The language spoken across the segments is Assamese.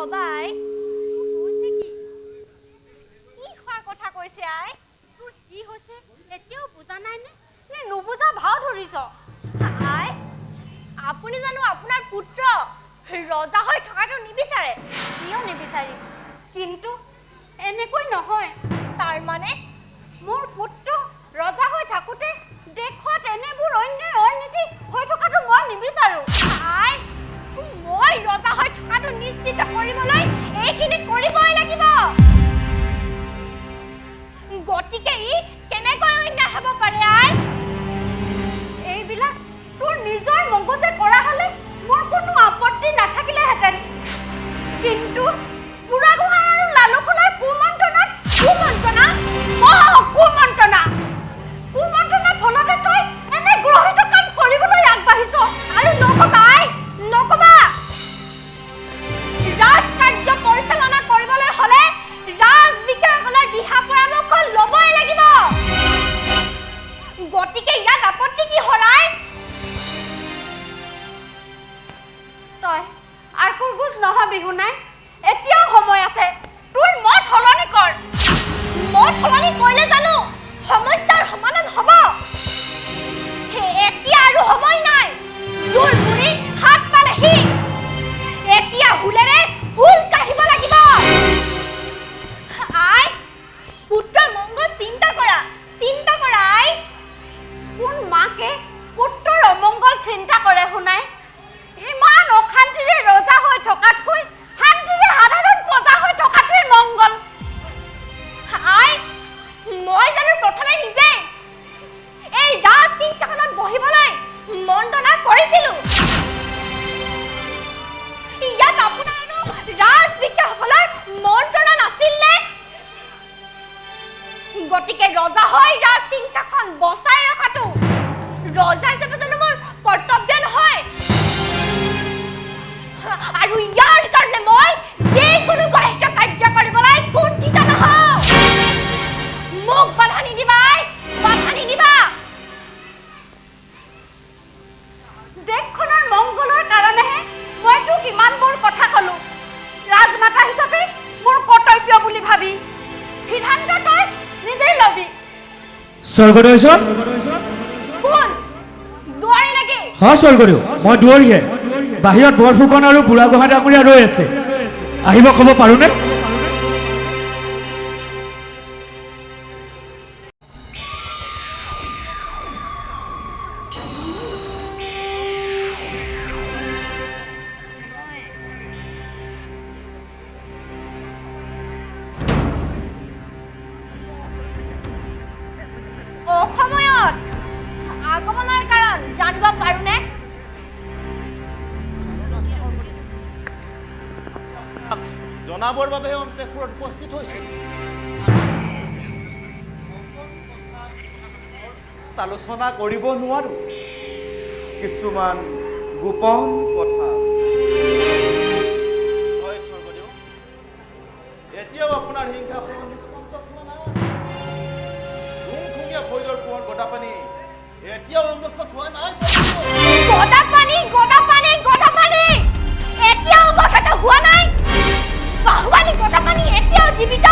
নকবা আই। হৈছে কি? কি খোৱাৰ কথা কৈছে আই? তোৰ কি হৈছে এতিয়াও বুজা নাই নে? নে নুবুজা ভাও ধৰিছ? আই, আপুনি জানো আপোনাৰ পুত্ৰ ৰজা হৈ থকাটো নিবিচাৰে? কিয় নিবিচাৰিম, কিন্তু এনেকৈ নহয়। তাৰ মানে? মোৰ পুত্ৰ ৰজা হৈ থাকোঁতে দেশত এনেবোৰ অন্যায় অনীতি হৈ থকাটো মই নিবিচাৰোঁ। আই, মই ৰজা হৈ থকাটো নিশ্চিত কৰিবলৈ এইখিনি কৰিবই লাগিব। গতিকে ই কেনেকৈ অন্যায় হ'ব পাৰে আই? এইবিলাক তোৰ নিজৰ মগজে কৰা হ'লে মোৰ কোনো আপত্তি নাথাকিলেহেঁতেন, কিন্তু বুঢ়াগোহাঁই আৰু লালুকসোলাৰ কুমন্ত্ৰণাত, কুমন্ত্ৰণা? অ কুমন্ত্ৰণা, কুমন্ত্ৰণাৰ ফলতে তই এনে গ্ৰহিত কাম কৰিবলৈ আগবাঢ়িছ। আৰু নকবা আই, নকবা। ৰাজকাৰ্য পৰিচালনা কৰিবলৈ হ'লে ৰাজ বিষয়াসকলৰ দিহা পৰামৰ্শ ল'বই লাগিব। গতিকে ইয়াত আপত্তি কি হৰাই? তই আৰ্কুৰগোজ নহবি শুনাই, এতিয়াও সময় আছে, তোৰ মত সলনি কৰ। মত সলনি কৰিলে জানো সমস্যাৰ সমাধান হ'ব? এতিয়া আৰু সময় নাই। তোৰ বুঢ়ী হাত পালেহি, এতিয়া হুলেৰে হুল কাঢ়িব লাগিব। আই, পুত্ৰৰ মংগল চিন্তা কৰা, চিন্তা কৰা আই। কোন মাকে পুত্ৰৰ অমংগল চিন্তা কৰে শুনাই? ইমান অশান্তিৰে ৰজা হৈ থকাতকৈ শান্তিৰে সাধাৰণ প্ৰজা হৈ থকাটোৱেই মংগল। আই, মই জানো প্ৰথমে নিজে এই ৰাজ সিংহাসনত বহিবলৈ মন্ত্ৰণা কৰিছিলো? ইয়াত আপোনাৰ ৰাজ বিষয়াসকলৰ মন্ত্ৰণা নাছিল নে? গতিকে ৰজা হৈ ৰাজ সিংহাসন বচাই ৰখাটো ৰজা হিচাপে জানো মোৰ কৰ্তব্য নহয়? আৰু ইয়াৰ কাৰণে মই যিকোনো গৰিষ্ঠ কাৰ্য কৰিবলৈ কুণ্ঠিত নহওঁ। মোক বাধা নিদিবা আই, বাধা নিদিবা। দেশখনৰ মংগলৰ কাৰণেহে মই তোক ইমানবোৰ কথা ক'লো। ৰাজমাতা হিচাপে মোৰ কৰ্তব্য বুলি ভাবি সিদ্ধান্ত তই নিজেই ল'বি। স্বৰ্গদেউ ঈশ্বৰ। কোন দুৱাৰী নেকি? হয় স্বৰ্গদেউ, মই দুৱৰীহে। বাহিৰত বৰফুকন আৰু বুঢ়াগোহাঁই ডাঙৰীয়া ৰৈ আছে, আহিব ক'ব পাৰোনে? অসময়ত আগমনৰ কাৰণ জানিব পাৰোনে? জনাবৰ বাবেহে অন্তঃপুৰত উপস্থিত হৈছোঁ। আলোচনা কৰিব নোৱাৰো, কিছুমান গোপন কথা। হয় স্বৰ্গদেউ, এতিয়াও আপোনাৰ সিংহাসন নিষ্কণ্টক হোৱা নাই। তুংখুঙীয়া ফৈদৰ কোঁৱৰ গদাপাণি এতিয়াও অংগক্ষত হোৱা নাই স্বৰ্গদেউ। গদাপাণি, গদাপাণি, গদাপাণি এতিয়াও অংগক্ষত হোৱা নাই? বাহুবালী গদাপাণি এতিয়াও জীৱিত?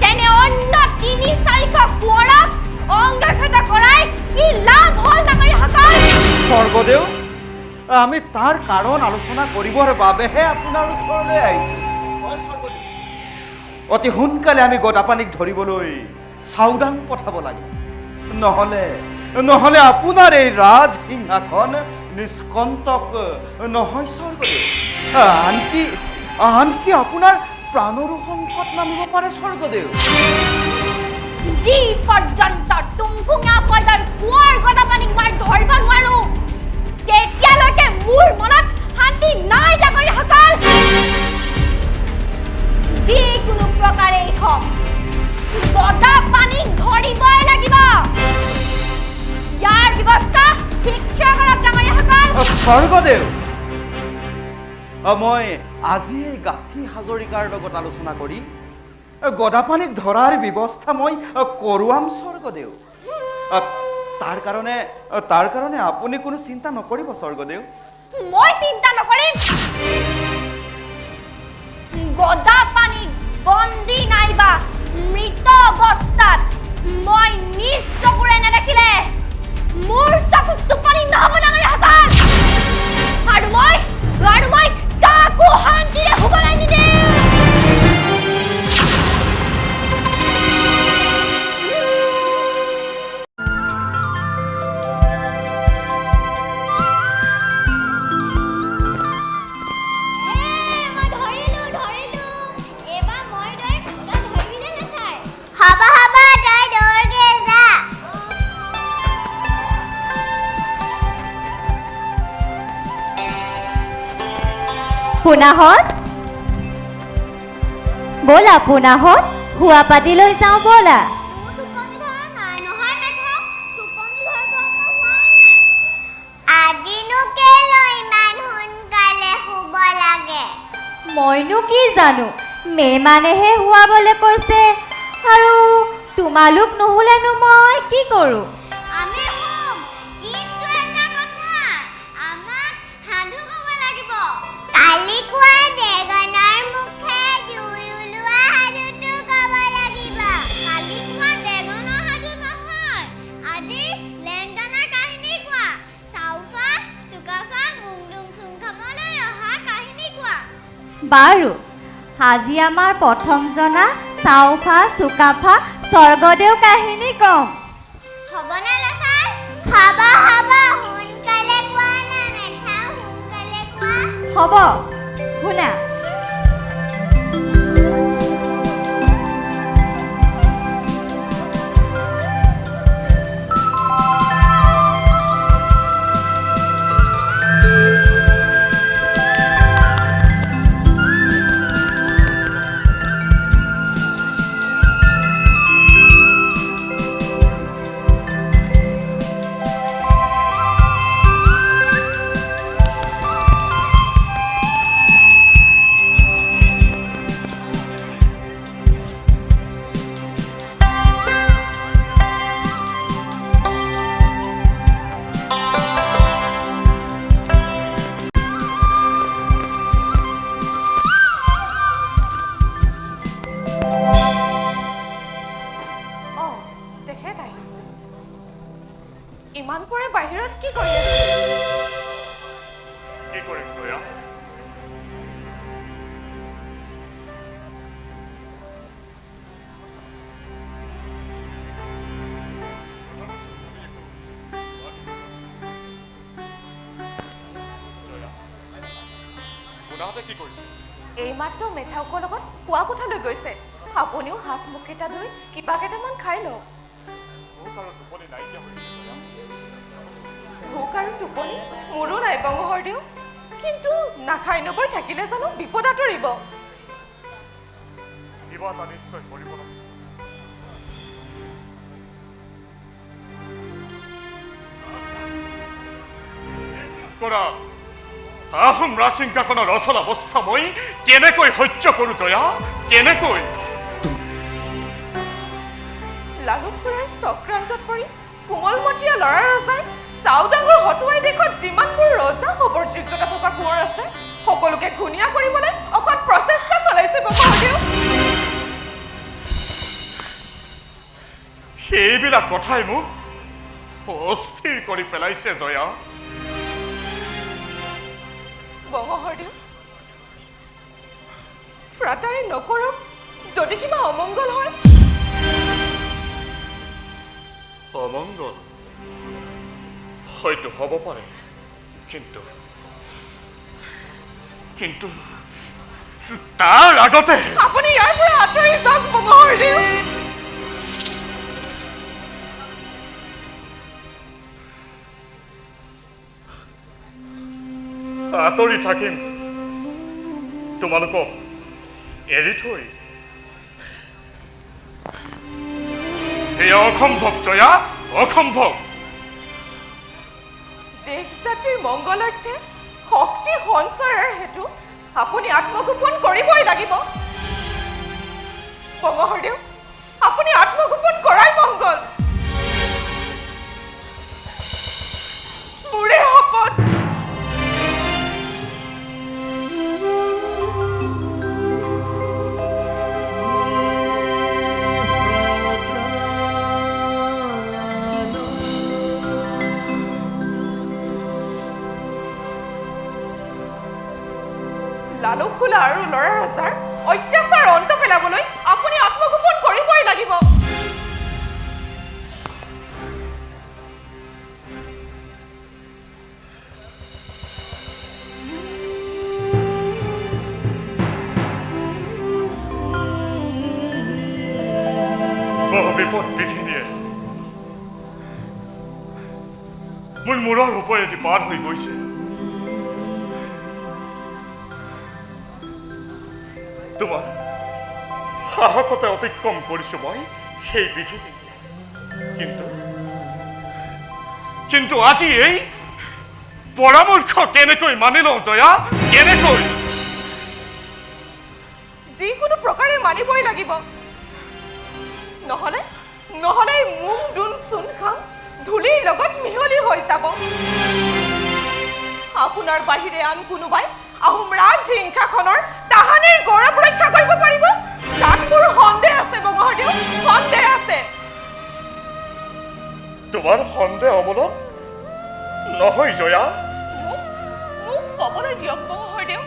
তেনে অন্য 300-400 কোঁৱৰক অংগক্ষত কৰাই কি লাভ হ'ল ডাঙৰীয়াসকল? স্বৰ্গদেউ, আমি তাৰ কাৰণ আলোচনা কৰিবৰ বাবেহে আপোনাৰ ওচৰলৈ আহিছোঁ। হয় স্বৰ্গদেউ। অতি সোনকালে আমি গদাপাণিক ধৰিবলৈ চাউদাং পঠাব লাগে, নহ'লে নহ'লে আপোনাৰ এই ৰাজ সিংহাসন নিষ্কণ্টক নহয় স্বৰ্গদেউ। আনকি আনকি আপোনাৰ প্ৰাণৰো সংকট নামিব পাৰে স্বৰ্গদেউ। যি পৰ্যন্ত তুংখুঙীয়া ফৈদৰ কোঁৱৰ গদাপাণিক মই ধৰিব নোৱাৰো, তেতিয়ালৈকে মোৰ মনত শান্তি নাই ডাঙৰীয়াসকল। যিকোনো প্ৰকাৰেই হওক গদাপাণিক ধৰিবই লাগিব। ইয়াৰ ব্যৱস্থা শীঘ্ৰে কৰক ডাঙৰীয়াসকল। স্বৰ্গদেউ, মই আজিয়েই গাঁঠি হাজৰিকাৰ লগত আলোচনা কৰি গদাপাণিক ধৰাৰ ব্যৱস্থা মই কৰোৱাম স্বৰ্গদেউ। তাৰ কাৰণে তাৰ কাৰণে আপুনি কোনো চিন্তা নকৰিব স্বৰ্গদেউ। মই চিন্তা নকৰিম? গদাপাণিক বন্দী নাইবা মৃত অৱস্থাত মই নিজ চকুৰে নেদেখিলে মোৰ চকুত টোপনি নহ'ব ডাঙৰীয়াসকল। আৰু মই কাকো শান্তিৰে শুবলৈ নিদিম। হবা হবা, তই দৌৰগে যা। পোনাহঁত, ব'লা পোনাহঁত, শোৱা পাতিলৈ যাওঁ ব'লা। মোৰ টোপনি ধৰা নাই নহয় মেথা, টোপনি ধৰিব সময় হোৱাই নাই। আজিনো কেলৈ ইমান সোনকালে শুব লাগে? মইনো কি জানো, মেমানেহে শুৱাবলৈ কৈছে, আৰু তোমালোক নুশুলেনো মই কি কৰোঁ? আমি শুম, কিন্তু এটা কথা, আমাক সাধু ক'ব লাগিব। কালি কোৱা ডেগনৰ মুখে জুই ওলোৱা সাধুটো ক'ব লাগিব। কালি কোৱা ডেগনৰ সাধু নহয়, আজি লেংটানাৰ কাহিনী কোৱা। চাওফা চুকাফা মুংডুং চুংখামলৈ অহা কাহিনী কোৱা। বাৰু, আজি আমাৰ প্ৰথম জনা চাওফা চুকাফা স্বৰ্গদেউ কাহিনী কম। হ'বনে লেচাই? হ'ব হ'ব, সোনকালে কোৱা না মেথা, সোনকালে কোৱা। হ'ব, শুনা। অ, তেখেত আহিছে। ইমান পৰে বাহিৰত কি কৰি আছে? কি কৰিম জয়া? পোনাহঁতে কি কৰিছে? এইমাত্ৰ মেথাউকৰ লগত কোৱা কোঠালৈ গৈছে। আপুনিও হাত মুখকেইটা ধুই কিবা কেইটামান খাই লওক। ভোক আৰু টোপনি নাইকিয়া হৈছে জয়া। ভোক আৰু টোপনি মোৰো নাই বঙহৰদেউ, কিন্তু নাখাই নবৈ থাকিলে জানো বিপদ আঁতৰিব? কিবা এটা নিশ্চয় কৰিব লাগিব। কৰা আহোম ৰাজসিংহাসনৰ অচল অৱস্থা মই কেনেকৈ সহ্য কৰো জয়া, কেনেকৈ? লালুক খুৰাৰ চক্ৰান্তত পৰি কোমলমতীয়া ল'ৰা ৰজাই চাওদাঙৰ হতুৱাই দেশত যিমানবোৰ ৰজা হ'বৰ যোগ্যতা থকা কোঁৱৰ আছে সকলোকে ঘূণীয়া কৰিবলৈ অকল প্ৰচেষ্টা চলাইছে বঙহৰদেউ। সেইবিলাক কথাই মোক অস্থিৰ কৰি পেলাইছে জয়া। বঙহৰদেউ, ফ্ৰাতাৰে নকৰক, যদি কিবা অমংগল হয়। অমংগল হয়তো হ'ব পাৰে, কিন্তু কিন্তু তাৰ আগতে আপুনি ইয়াৰ পৰা আঁতৰি যাওক বঙহৰদেউ। আঁতৰি থাকিম, তোমালোকক এৰি থৈ? এয়া অসম্ভৱ জয়া, অসম্ভৱ। দেশ জাতিৰ মংগলাৰ্থে শক্তি সঞ্চয়ৰ হেতু আপুনি আত্মগোপন কৰিবই লাগিব। বঙহৰদেউ, আপুনি আত্মগোপন কৰাই মংগল। মোৰে শপত। খোলা আৰু ল'ৰা ৰজাৰ অত্যাচাৰ অন্ত পেলাবলৈ আপুনি আত্মগোপন কৰিবই লাগিব। বহু বিপদ বিঘিনিয়ে মোৰ মূৰৰ ওপৰেদি পাৰ হৈ গৈছে। তোমাৰ সাহসতে অতিক্ৰম কৰিছো মই সেই বিঘিনি, কিন্তু কিন্তু আজি এই পৰামৰ্শ কেনেকৈ মানি লওঁ জয়া, কেনেকৈ? যিকোনো প্ৰকাৰে মানিবই লাগিব, নহলে নহলে মুং দুন চুন খাম ধূলিৰ লগত মিহলি হৈ যাব। আপোনাৰ বাহিৰে আন কোনোবাই আহোম ৰাজ হিংসাখনৰ তাহানিৰ গৌৰৱ ৰক্ষা কৰিব পাৰিব তাত মোৰ সন্দেহ আছে বঙহৰদেউ, সন্দেহ আছে। তোমাৰ সন্দেহ অমূলক নহয় জয়া। মোক ক'বলৈ দিয়ক বঙহৰদেউ,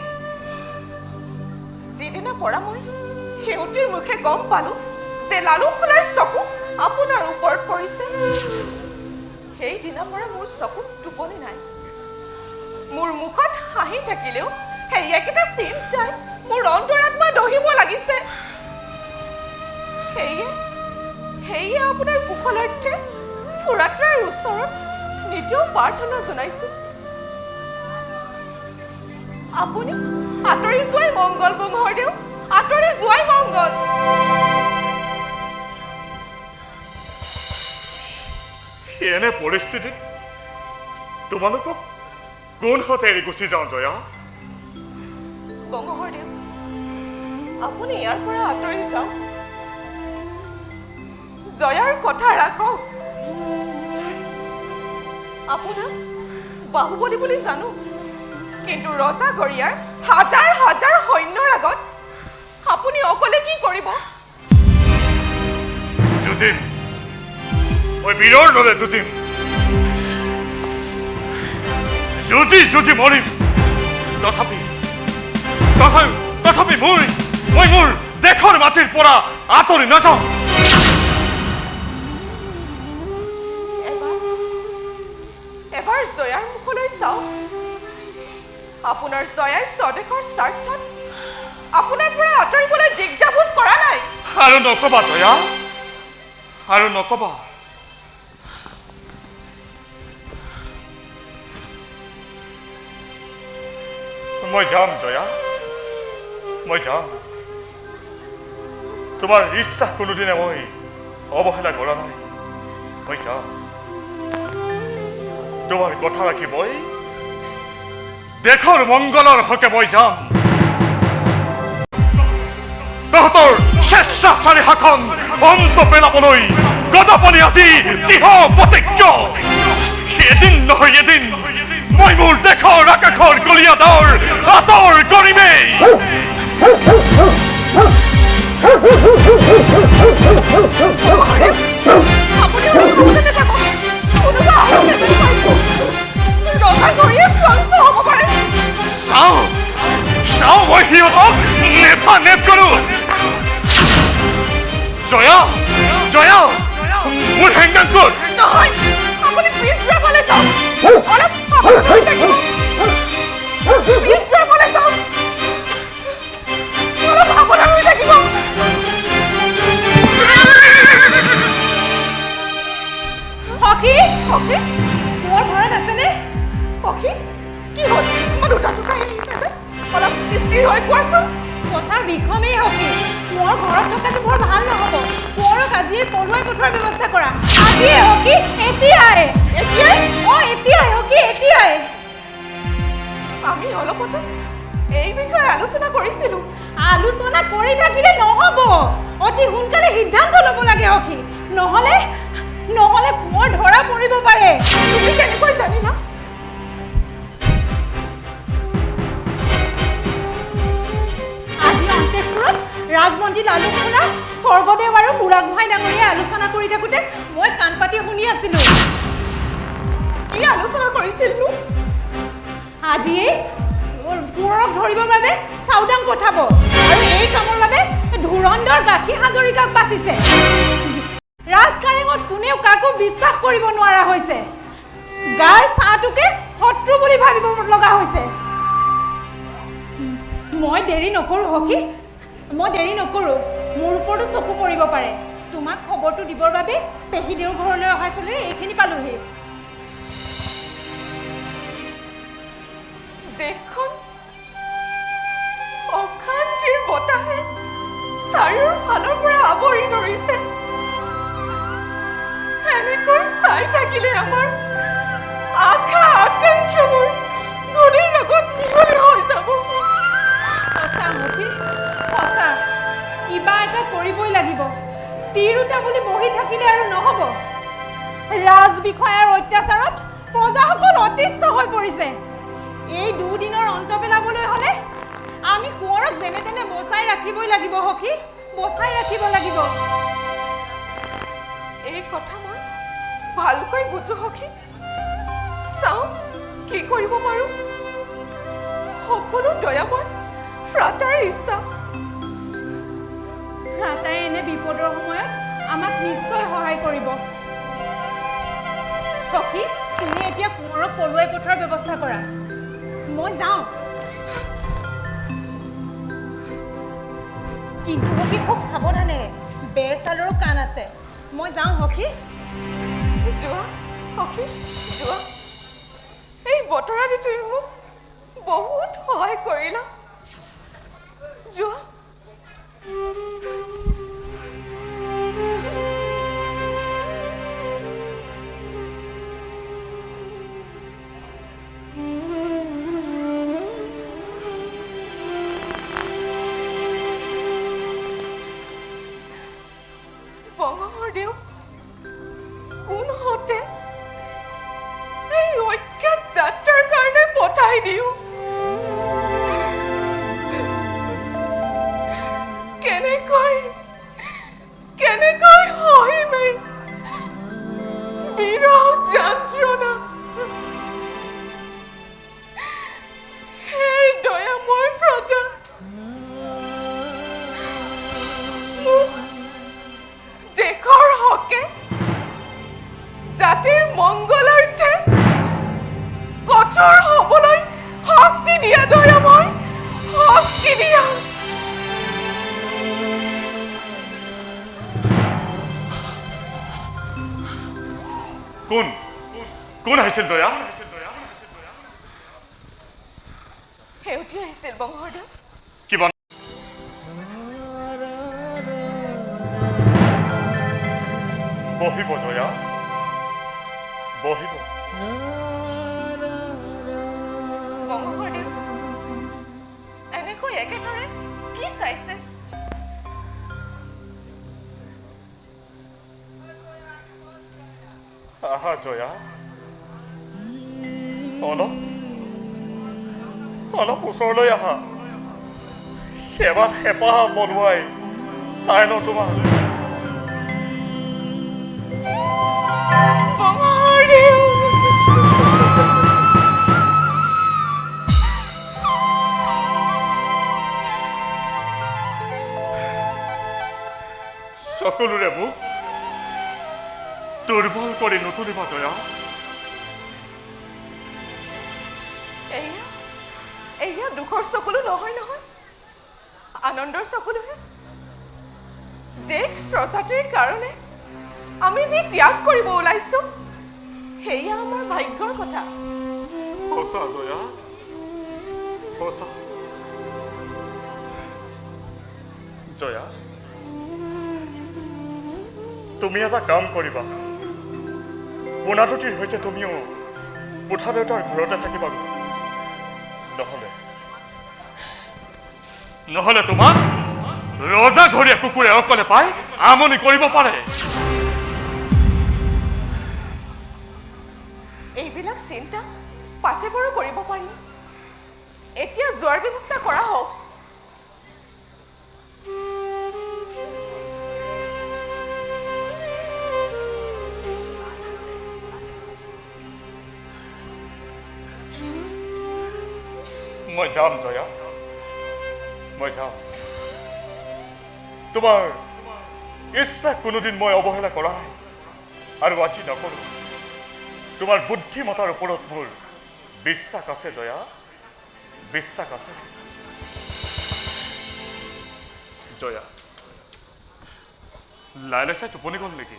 যিদিনা পৰা মই সেউতীৰ মুখে গম পালো যে লালু খোলাৰ চকু আপোনাৰ ওপৰত পৰিছে, সেইদিনাৰ পৰা মোৰ চকুত টোপনি নাই। মোৰ মুখত হাঁহি থাকিলেও সেই একেটা চিন্তাই মোৰ অন্তৰাত্মা দহিব লাগিছে। সেয়ে সেয়ে আপোনাৰ কুশলাৰ্থে ফুৰাত্ৰাৰ ওচৰত নিতেও প্ৰাৰ্থনা জনাইছো, আপুনি আঁতৰি যোৱাই মংগল বঙহৰদেউ, আঁতৰি যোৱাই মংগল। এনে পৰিস্থিতিত তোমালোকক কোন হাতে এৰি গুচি যাওঁ জয়া? বঙহৰদেউ, আপুনি ইয়াৰ পৰা আঁতৰি যাওক, জয়াৰ কথা ৰাখক। আপোনাক বাহুবলী বুলি জানো, কিন্তু ৰজাঘৰীয়াৰ হাজাৰ হাজাৰ সৈন্যৰ আগত আপুনি অকলে কি কৰিব? যুঁজিম, মই বীৰৰ দৰে যুঁজিম, যুঁজি যুঁজি মৰিম। তথাপি তথাপি তথাপি মই মই মোৰ দেশৰ মাটিৰ পৰা আঁতৰি নাযাওঁ। এবাৰ জয়াৰ মুখলৈ চাওক, আপোনাৰ জয়াই স্বদেশৰ স্বাৰ্থত আপোনাৰ পৰা আঁতৰিবলৈ দিগদাবোধ কৰা নাই। আৰু নকবা জয়া, আৰু নকবা। মই যাম জয়া, মই যাম। তোমাৰ ইচ্ছা কোনোদিনে মই অৱহেলা কৰা নাই। মই যাম, তোমাৰ কথা ৰাখি মই দেশৰ মংগলৰ হকে মই যাম। তহঁতৰ স্বেচ্ছাচাৰী শাসন অন্ত পেলাবলৈ গদাপাণি আজি দৃঢ় প্ৰতিজ্ঞ। এদিন নহয় এদিন মই মোৰ দেশৰ আকাশৰ কলিয়াদৰ আঁতৰ কৰিমেই। চাওঁ চাওঁ মই সিহঁতক নেফা নেফ কৰো। জয়া, জয়া, মোৰ হেংগাং ক'ত? নহয়, আপুনি পিছদুৱাৰ ফালে যাওক, অলপ সাৱধান হৈ থাকিব। পিছদুৱাৰ ফালে যাওক, অলপ সাৱধান হৈ থাকিব। সখী, সখী, তোমাৰ ঘৰত আছেনে? সখী, কি হ'ল? ইমান উদাটোকাই আহিছা যে, অলপ স্থিৰ হৈ কোৱাচোন। কথা বিষমেই সখী, কোঁৱৰ ঘৰত থকাটো বৰ ভাল নহ'ব। কোঁৱৰক আজিয়ে পলুৱাই পঠোৱাৰ ব্যৱস্থা কৰা, আজিয়ে সখী, এতিয়াই। এতিয়াই? অ' এতিয়াই সখী, এতিয়াই। আমি অলপতে এই বিষয়ে আলোচনা কৰিছিলোঁ। আলোচনা কৰি থাকিলে নহ'ব, অতি সোনকালে সিদ্ধান্ত ল'ব লাগে সখী, নহ'লে নহ'লে কোঁৱৰ ধৰা পৰিব পাৰে। তুমি কেনেকৈ জানিলা? আজি অন্তেষপুৰত ৰাজমন্ত্ৰী লালুকসোলা, স্বৰ্গদেৱ আৰু বুঢ়াগোহাঁই ডাঙৰীয়াই আলোচনা কৰি থাকোঁতে মই কাণ পাতি শুনি আছিলোঁ। কি আলোচনা কৰিছিলনো? আজিয়েই কোঁৱৰক ধৰিবৰ বাবে চাওদাং পঠাব আৰু এই কামৰ বাবে ধুৰন্ধৰ গাঁঠি হাজৰিকাক বাচিছে। ৰাজকাৰেঙত কোনেও কাকো বিশ্বাস কৰিব নোৱাৰা হৈছে। গাৰ ছাঁটোকে শত্ৰু বুলি ভাবিব লগা হৈছে। মই দেৰি নকৰোঁ সখী, মই দেৰি নকৰোঁ। মোৰ ওপৰতো চকু পৰিব পাৰে। তোমাক খবৰটো দিবৰ বাবে পেহীদেউৰ ঘৰলৈ অহাৰ চলেৰে এইখিনি পালোহি। দেশখন অশান্তিৰ বতাহে চাৰিওফালৰ পৰা আৱৰি ধৰিছে। এনেকৈ চাই থাকিলে আমাৰ আশা আকাংক্ষাবোৰ ধূলিৰ লগত মিহলি হৈ যাব। সঁচা সখী, সঁচা। কিবা এটা কৰিবই লাগিব। তিৰোতা বুলি বহি থাকিলে আৰু নহ'ব। ৰাজ বিষয়াৰ অত্যাচাৰত প্ৰজাসকল অতিষ্ঠ হৈ পৰিছে। এই দুদিনৰ অন্ত পেলাবলৈ হ'লে আমি কোঁৱৰক যেনে তেনে বচাই ৰাখিবই লাগিব সখী, বচাই ৰাখিব লাগিব। এই কথা মই ভালকৈ বুজো সখী। চাওঁ কি কৰিব পাৰো। সকলো দয়াময় ফ্ৰাতাৰ ইচ্ছা। ফ্ৰাতাই এনে বিপদৰ সময়ত আমাক নিশ্চয় সহায় কৰিব। সখী, তুমি এতিয়া কোঁৱৰক পলুৱাই পঠোৱাৰ ব্যৱস্থা কৰা। মই যাওঁ। কিন্তু সখী খুব সাৱধানেৰে, বেৰ চালৰো কাণ আছে। মই যাওঁ সখী। যোৱা সখী, যোৱা। এই বতৰা দি তুমি মোক বহুত সহায় কৰিলা। যোৱা। বঙহৰদেউ কোন হতে এই অজ্ঞাত যাত্ৰাৰ কাৰণে পঠাই দিওঁ। কেনেকৈ কেনেকৈ সহিম এই বিৰহ যন্ত্ৰণা? হে দয়াময় প্ৰজা, মোক দেশৰ হকে, জাতিৰ মংগলাৰ্থে কঠোৰ হবলৈ শক্তি দিয়া দয়াময়, শক্তি দিয়া। কোন কোন আহিছিল দয়া? সেউতী আহিছিল বংশধৰ। কিবা বহিব জয়া, বহিব। বংশধৰ, এনেকৈ একেদৰে কি চাইছে? আহা জয়া, অলপ অলপ ওচৰলৈ আহা। সেৱাত হেঁপাহ মনোৱাই চাই লওঁ তোমাক। সকলোৰে মোক দুৰ্বল কৰি নুতুলিবা জয়া। এয়া এয়া দুখৰ চকুলো নহয় নহয়, আনন্দৰ চকুলোহে। দেশ স্ৰজাতিৰ কাৰণে আমি যি ত্যাগ কৰিব ওলাইছো, সেয়া আমাৰ ভাগ্যৰ কথা। সঁচা জয়া, সঁচা। জয়া, তুমি এটা কাম কৰিবা। পোনাটুটিৰ সৈতে তুমিও পুঠা দেউতাৰ ঘৰতে থাকিবা। নহলে নহলে তোমাক ৰজা ঘৰীয়া কুকুৰে অকলে পাই আমনি কৰিব পাৰে। এইবিলাক চিন্তা পাছে পৰো কৰিব পাৰিম। এতিয়া যোৱাৰ ব্যৱস্থা কৰা হওক। মই যাম জয়া, মই যাম। তোমাৰ ইচ্ছা কোনোদিন মই অৱহেলা কৰা নাই আৰু আজি নকৰোঁ। তোমাৰ বুদ্ধিমতাৰ ওপৰত মোৰ বিশ্বাস আছে জয়া, বিশ্বাস আছে। জয়া, লাইলে চাই টোপনি গ'ল নেকি?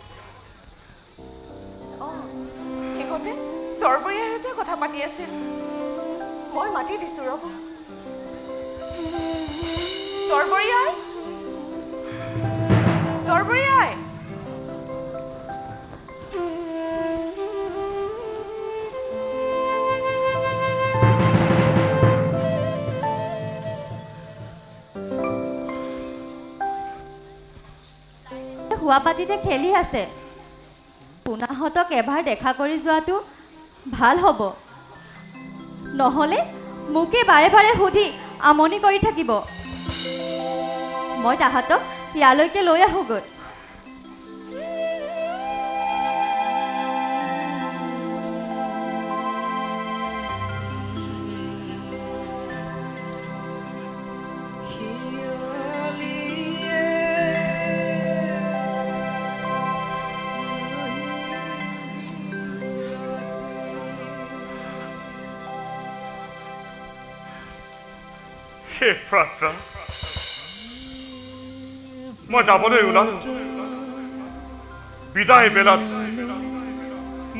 সিহঁতে চৰবৰীয়াৰ সৈতে কথা পাতি আছিল। মই মাতি দিছো, ৰ'ব। চৰবৰীয়াই, চৰবৰীয়াই। শোৱাপাতিতে খেলি আছে। পোনাহঁতক এবাৰ দেখা কৰি যোৱাটো ভাল হ'ব, নহ'লে মোকে বাৰে বাৰে সুধি আমনি কৰি থাকিব। মই তাহাঁতক ইয়ালৈকে লৈ আহোঁগৈ। মই যাবলৈ ওলালো। বিদায় বেলাত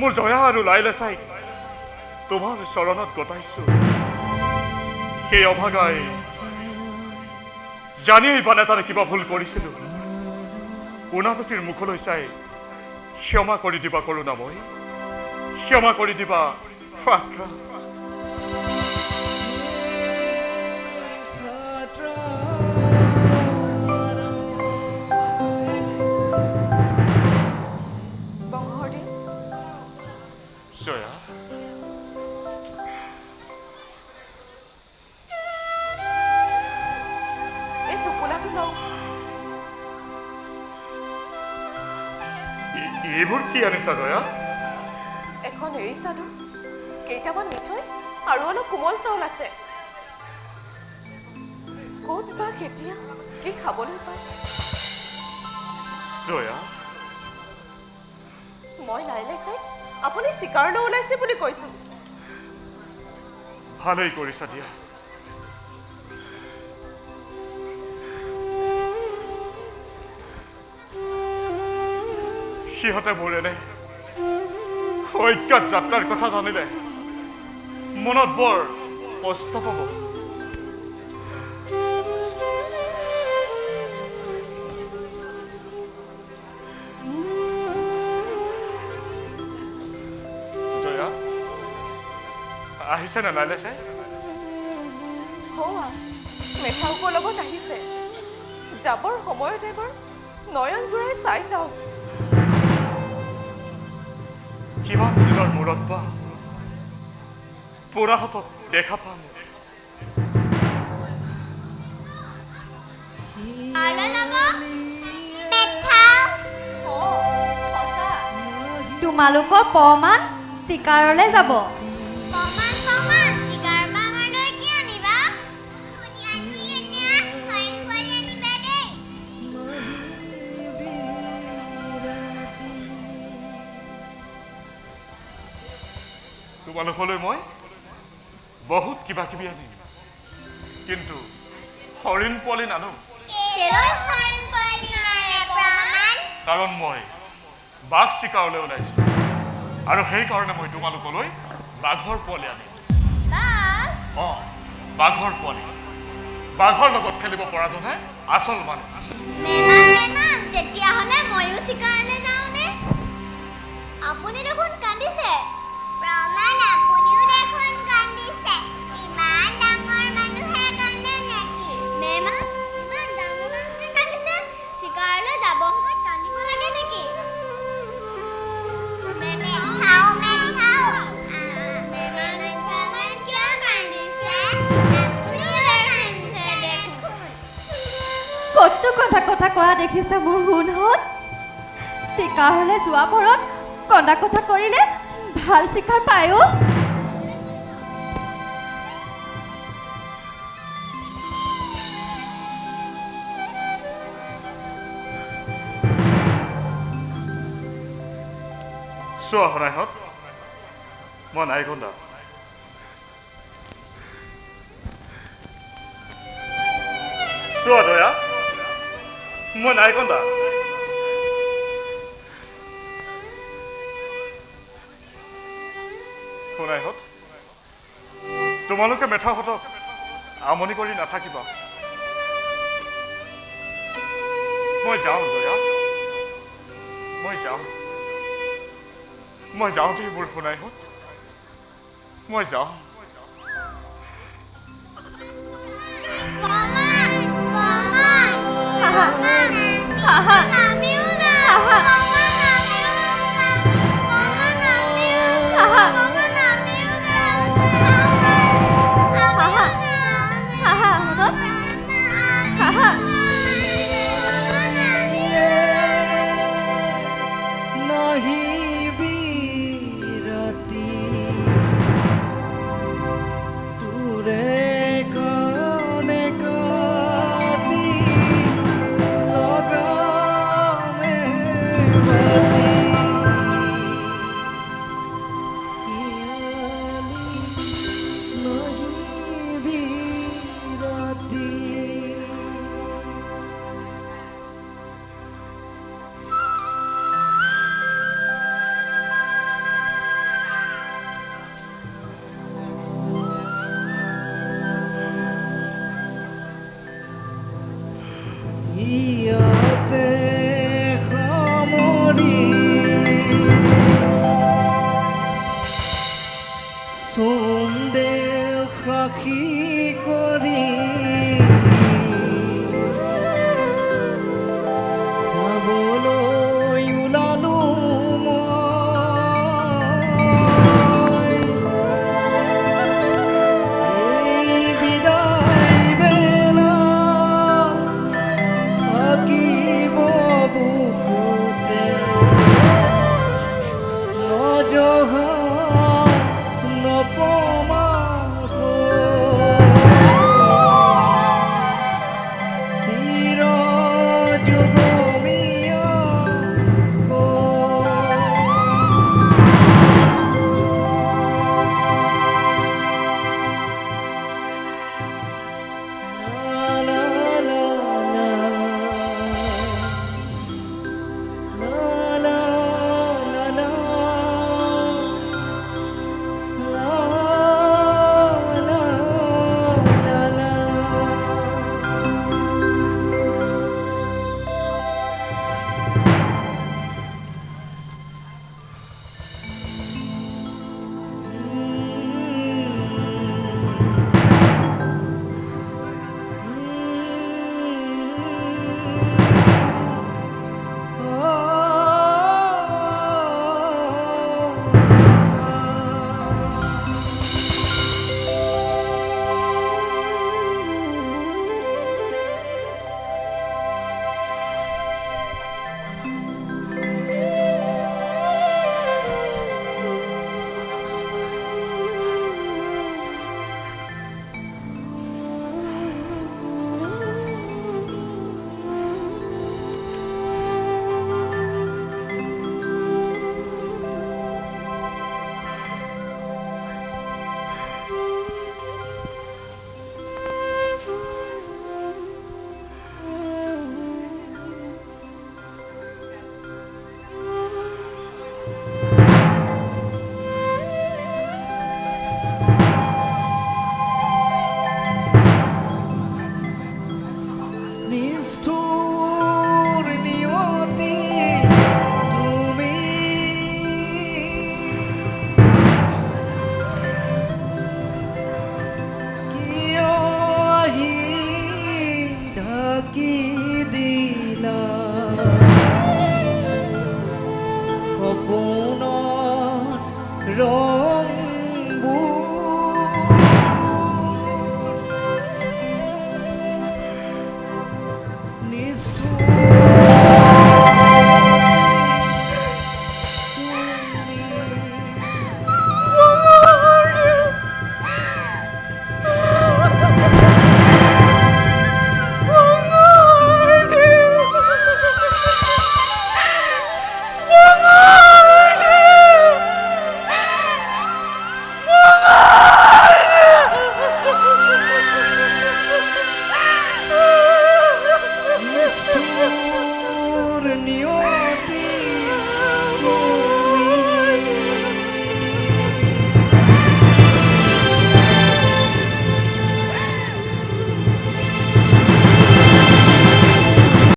মোৰ জয়া আৰু লাইলে চাই তোমাৰ চৰণত গতাইছো। সেই অভাগাই জানিয়েই বানে তাৰ কিবা ভুল কৰিছিলো। পোনাজতিৰ মুখলৈ চাই ক্ষমা কৰি দিবা কৰোণাময়ী, ক্ষমা কৰি দিবা ফ্ৰাত্ৰা। এইবোৰ কি আনিছা জয়া? এখন এৰী চাদৰ, কেইটামান মিঠৈ আৰু অলপ কোমল চাউল আছে। ক'ত বা কেতিয়া কি খাবলৈ পায়। জয়া, মই লাইলে চাই আপুনি চিকাৰলৈ ওলাইছে বুলি কৈছো। ভালেই কৰিছা দিয়া। সিহঁতে মোৰ এনে অজ্ঞাত যাত্ৰাৰ কথা জানিলে মনত বৰ কষ্ট পাব। জয়া আহিছে নে লাইলে চাই? মেঠাউকৰ লগত আহিছে। যাবৰ সময়ত এবাৰ নয়ন জোৰাই চাই যাওক। কিমান দিনৰ মূৰত বা পোৰাহঁতক দেখা পাম। তোমালোকৰ পমান চিকাৰলৈ যাব। তোমালোকলৈ মই বহুত কিবা কিবি আনিম, কিন্তু হৰিণ পোৱালি নানো। কাৰণ মই বাঘ চিকাৰলৈ ওলাইছো আৰু সেইকাৰণে মই তোমালোকলৈ বাঘৰ পোৱালি আনিম। অ, বাঘৰ পোৱালি। বাঘৰ লগত খেলিব পৰাজনহে আচল মানুহ। তেতিয়াহ'লে ময়ো চিকাৰলৈ যাওঁনে? আপুনি দেখোন কান্দিছে। প্ৰমাণ, আপুনিও দেখোন কান্দিছে। ইমান ডাঙৰ মানুহে কান্দে নেকি? মেমা, ইমান ডাঙৰ মানুহে কান্দিছে? চিকাৰলৈ যাব সময়ত কান্দিব লাগে নেকি? মেঠাও, মেঠাও, প্ৰমাণ কিয় কান্দিছে? আপুনিও কান্দিছে দেখোন। কত কথা কথা কোৱা দেখিছা মোৰ সোণহঁত? চিকাৰলৈ যোৱা পৰত কন্দা কথা কৰিলে ভাল চিকাৰ পায়। চোৱা সোণাইহঁত, মই নাই কন্দা। চোৱা জয়া, মই নাই কন্দা। সোণাইহঁত, তোমালোকে মেথাহঁতক আমনি কৰি নাথাকিবা। মই যাওঁ জয়া, মই যাওঁ, মই যাওঁ দেই মোৰ সোণাইহঁত, মই যাওঁ। নিষ্ঠুৰ।